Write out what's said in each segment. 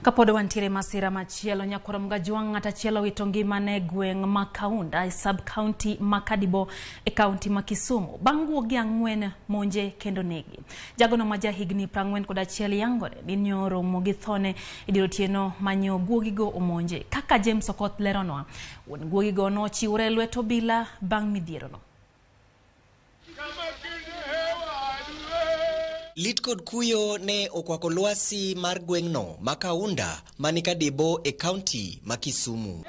Kapod wantiere masira machielo, nyakwar Mgajwang' ng'at achiel owito ngimane e gweng' ma Kaunda e sub county ma Kadibo e kaunti ma Kisumu bang' guogi ang'wen monje kendo negi. Jagono ma jahigni 41 yangore ni nyoromo gi thone e dier otieno manyo guogigo omonje. Kaka James Okoth leronwa, wuon guogigo nochiwore e lwet obila bang' midhierono. Lit kod kuyo ne okwako lwasi mar gweng'no ma Kaunda mani Kadibo e kaunti ma Kisumu.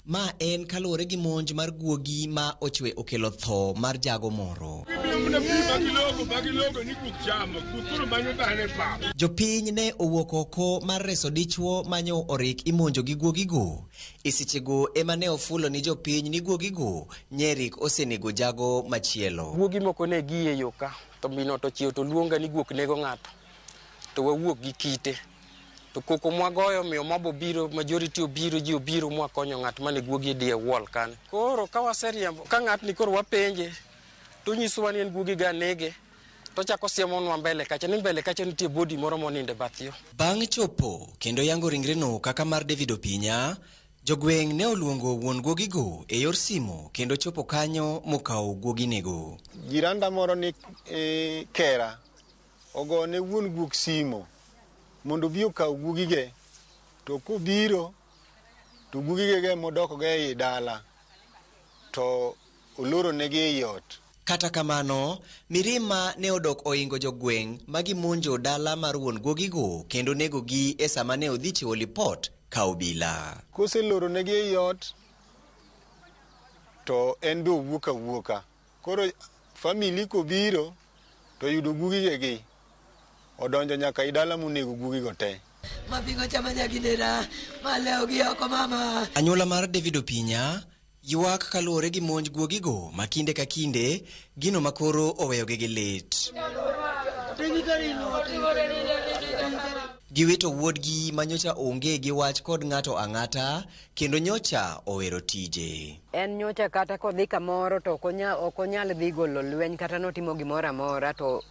Ma en kaluwore gi monj mar guogi ma ochwe okelo tho mar jago moro. Jopiny ne owuok oko mar reso dichwo manyo orik imonjo gi guogigo. E sechego ema ne ofulo ni jopiny ni guogigo nyerik osenego jago machielo. Guogi moko ne gie yo ka, to min ot ochiew to luonga ni guok nego ng'ato, to wawuok gi kite. To koko mwagoyo omiyo mob obiro, majority obiro, ji obiro mwakonyo ng'at mane guogi e die wall kanyo. Koro ka waseriembo, ka ng'atni koro wapenje, to onyisowa ni en guogi ga nege, to ochako siemonwa mbele kacha ni mbele kacha nitie body moro monindo e bath yo. Bang' chopo kendo yango ringreno kaka mar David Opinya, jogweng' ne oluongo wuon guogigo e yor simo kendo chopo kanyo mokawo guoginego. Jiranda moro ni e, Kera ogone wuon guok simo mondo obi okaw guogige to kobiro to guogigego emodokgo ei dala to oloronegi ei ot. Kata kamano, mirima ne odok oingo jogweng' ma gimonjo dala mar wuon guogigo kendo negogi e sama ne odhi chiwo lipot ka obila. Koseloronegi ei ot to en be owuok awuoka. Koro family kobiro to yudo guogigegi odonjo nyaka i dala monego guogigo te. Mapingo chama nyaginera, malewo gi oko mama. Anyuola mar David Opinya ywak kaluwore gi monj guogigo ma kinde ka kinde, gino ma koro oweyogi gi lit. Giwito wuodgi ma nyocha onge gi wach kod ng'ato ang'ata kendo nyocha owero tije. En nyocha kata kodhi kamoro to ok onyal dhi golo lweny kata notimo gimoro amora to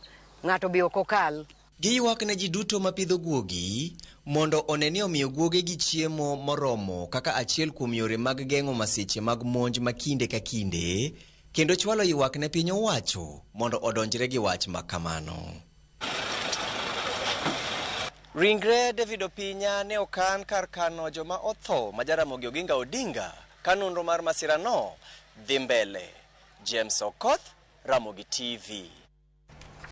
ng'ato be ok okal. Giywak ne ji duto mapidho guogi mondo one ni omiyo guogegi chiemo moromo kaka achiel kuom yore mag geng'o masiche mag monj ma kinde ka kinde kendo chwalo ywak ne piny owacho mondo odonjre gi wach ma kamano. Ringre David Opinya ne okan kar kano joma otho ma Jaramogi Oginga Odinga ka nonro mar masirano dhi mbele. James Okoth, Ramogi TV.